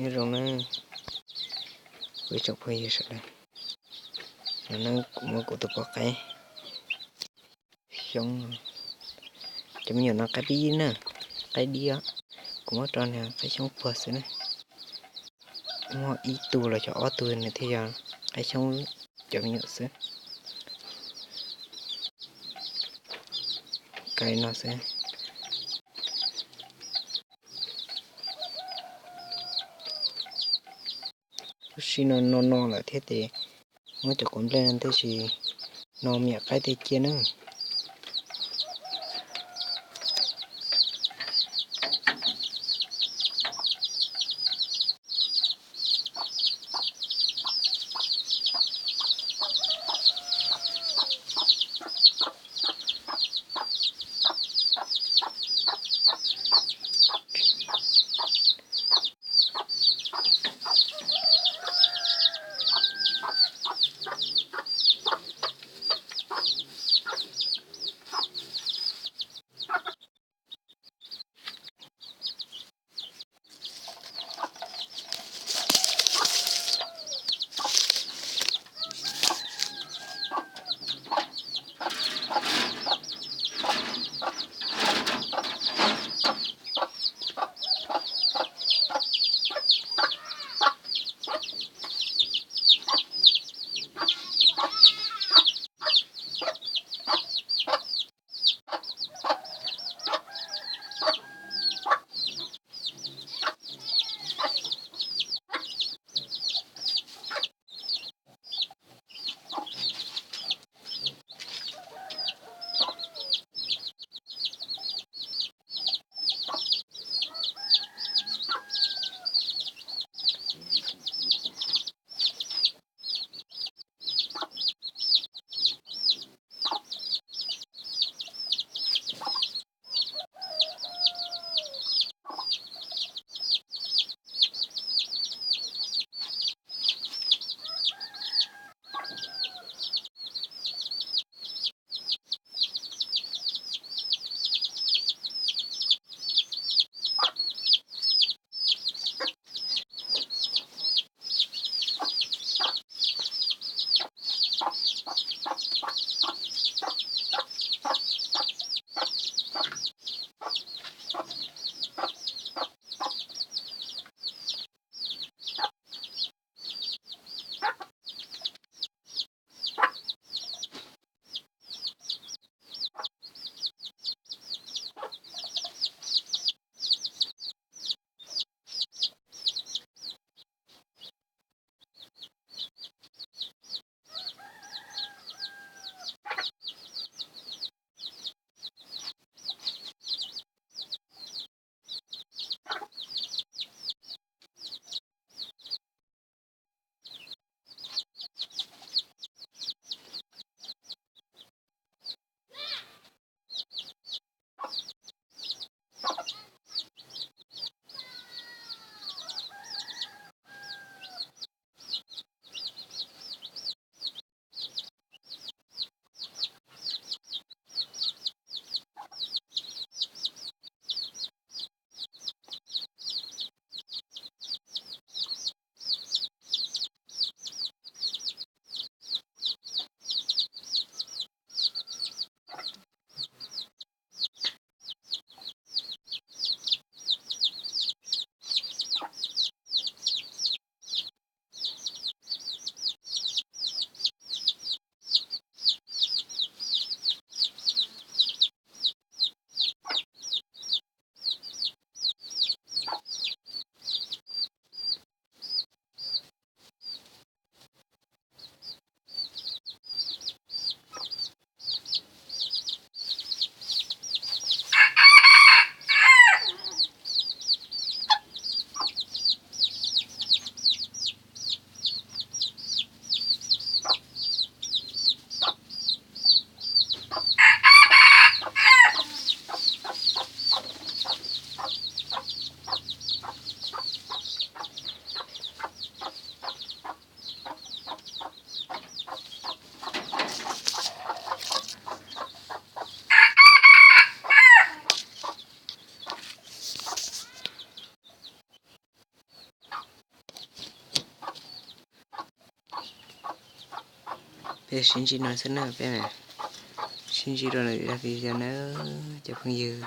Nyob zoo na, kuv ib tsoom phooj ywg sawv daws, no na kuv muab kuv tus poj qaib xyoob, cov me nyuam no qaib dib na, qaib dib os, kuv muab rau nws qaib xyoob puag xwb na. Muaj ib tug los yog ob tug nws thiaj yog qaib xyoob cov me nyuam xwb. Kais no xwb. Lub sij no no no lawm thiab ces muab cov quav nplej no tab sis no me nyuam qaib tej cia na. Peb sib ntsib no xwb na, peb sib ntsib rau lawm, yog li no na cov phooj ywg.